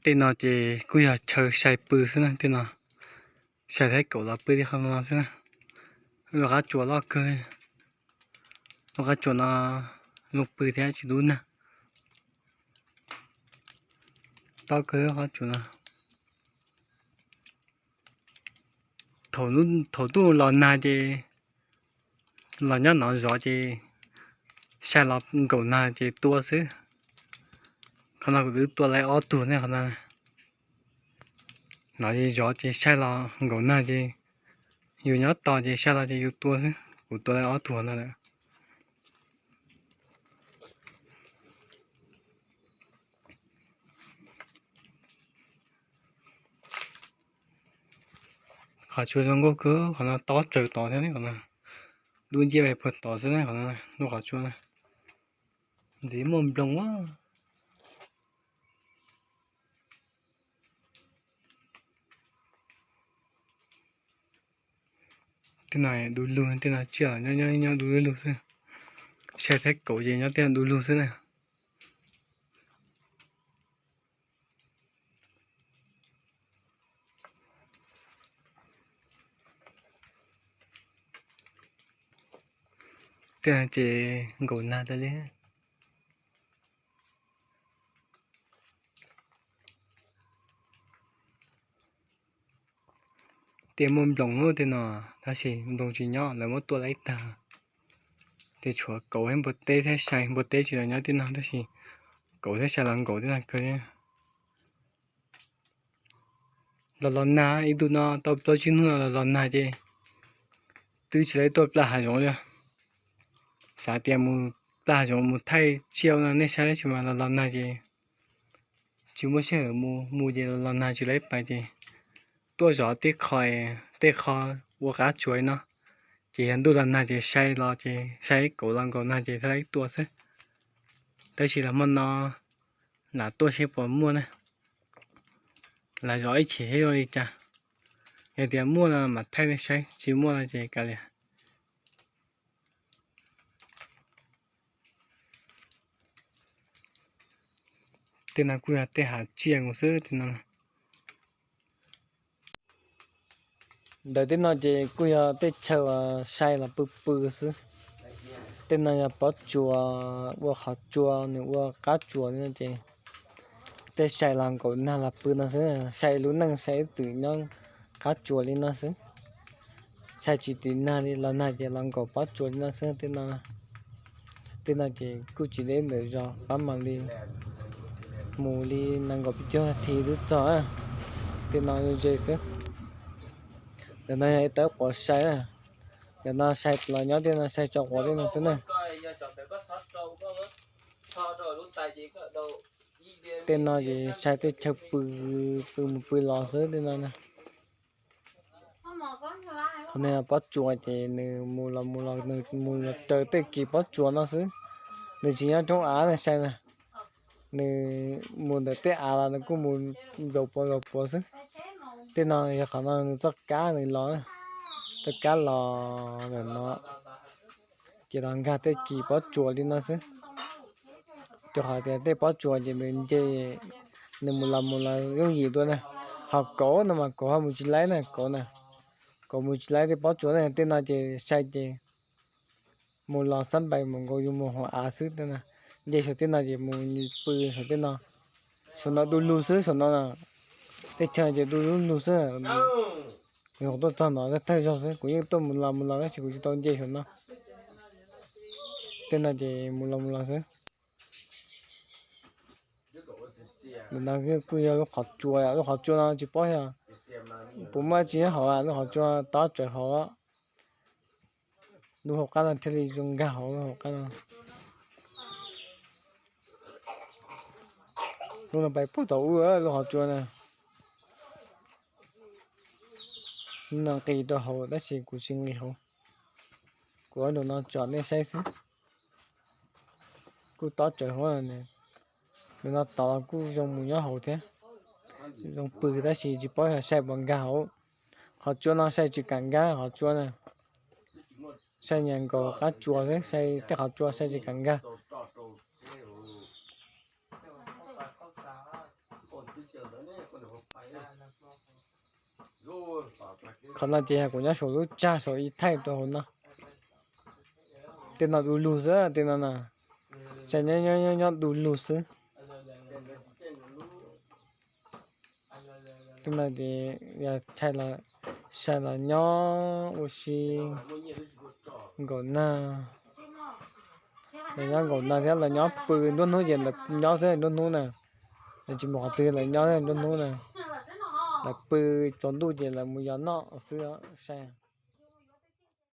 Tej no ces kuj yog chaw sai pw xwb na, tej no sai thaib kaum los pw tej qhov no xwb na. Lub qab tsuas loj kawg, lub qab tsuas no zoo pw thiab tsis dub nag. Tob kawg lub qab tsuas no. Thaum ntuj los nag ces los nyob no zov ces sai los nkaum nag ces tua xwb. Qhov no kuv twb tua lawm ob tug ne qhov no. No zov ces sai los nkaum nag ces yus nyob tos ces sai los ces yus tua xwb, kuv tua lawm ob tug no lawm. Qhov tsua zoo nkauj kawg, qhov no tob tsaws tod thiab ne, qhov no dub nciab puag tod xwb ne, qhov no lub qhov tsua ntxiv muaj nploos a. Tej no du lug, tej no tsiaj los nyob nyob du lug xwb. Sai thaib kaum ces nyob tej no du lug xwb na. Tej no ces nkaum nag tag li. Tej muaj nploos tej no, tab sis nploos tsis nyob, lawv muab tua laib tag. Tej tshuav kauv thiab npua teb thiab sai, npua teb tsis los nyob tej no tab sis kauv thiab sai los nkaum tej no kawg li. Los los nag, ib ntu no tau plaub tsib hnub no los los nag ces twb tsis laib tuaj plaj hav zoov li. Xav tias mus plaj hav zoov mus thaij tsiaj no nej saib, tab sis mas los los nag ces tsis muaj sij hawm mus, mus ces los los nag tsis laib pais ces tuaj zov tej qho, tej qho ua qab tsuas li no. Ces yog ntuj los nag ces sai los ces sai kauv los nkaum nag ces thiaj laib tuaj xwb. Tab sis los hmo no lam tuaj seb puas muaj na. Lam zov ib chim seb zoo li cas. Yog tias muaj no mam thaij nej saib, tsis muaj no ces kav liam. Tej no kuj yog tej hav tsiaj nkaus xwb tej no. Ntawm tej no ces kuj yog tej chaw uas sai los pw pw xwb. Tej no yog pob tsuas ua qhov tsua, nws ua qab tsuas li no ces tej sai los nkaum nag los pw no xwb, sai lub neej sai ib txwm nyob qab tsuas li no xwb. Sai tsis tim nag li, los nag ces los nkaum pob tsuas li no xwb. Tej no ces kuj tsis deb ntawm zos, pab mam li mus li nees nkaum peb caug nas this twb txog. Tej no ze xwb. Ntawm no yog ib tawb quav sai na. Ntawm no sai los nyob tej no, sai tso quav tej no xwb na. Tej no ces sai tej chaw pw, pw mus pw los xwb tej no na. Qhov no pob tsuas ces nws mus los mus los nws mus los raws tej kis pob tsuas no xwb. Nws tsis nyob roob av na sai na. Nws mus ntawm tej av los nws kuj mus zaum puas zaum puas xwb. Tej no yog qhov no nws txoj kab nws los, txoj kab los ntawm no ces los nkag tej kis pob tsuas li no xwb. Rau qhov tias tej pob tsuas ces nws nce, nws mus los mus los yooj yim dua na. Ho kauv no mas kauv ho mus tsis laib na, kauv na, kauv mus tsis laib tej pob tsuas na. Tej no ces sai ces mus los xab npais mus nkaus yus mus hauv av xwb. Nce saum tej no ces mus pw saum tej no. Saum no du lug xwb, saum no na, tej chaw ces du lug xwb. Kuv tuaj txog no thawj zaug xwb, kuv yeej tuaj mus los mus los tab sis kuv tsis tau nce saum no. Tej no ces mus los mus los xwb. Ntawm no kuj yog lub qhov tsua, lub qhov tsua no tsis paub yog puas muaj tsi nyob hauv, lub qhov tsua tob tsawv hauv. Lub hauv qab no thiaj li zoo nkag hauv lub hauv qab no. Lub no pais puag tom ub lub qhov tsua na. Lub no nqis rau hauv tab sis kuv tsis nqis hauv. Kuv ua nraum no tsom nej saib xwb. Kuj tob tsawv hauv. Nws no tod los kuj zoo mus nyob hauv thiab. Zoo pw tab sis tsis paub yog sai puas nkag hauv. Qhov tsua no sai tsis kam nkag qhov tsua na. Sai nyas nkaus qab tsua xwb, sai tej qhov tsua sai tsis kam nkag. Qhov no ces yog kuv nyob saum lub tsag saum ib thaij rau hauv no. Tej no du lug xwb, tej no na, saib nyob nyob nyob du lug xwb. Tej no ces yog thaij los, saib los nyob ua si nkaum nag, los nyob nkaum nag thiab los nyob pw nruab hnub ces lawv nyob xwb nruab hnub na. Lawv tsis mus qhov twg, lawv nyob nruab hnub na. Lawv pw tsaus ntuj ces lawv mus yos noj xwb saib.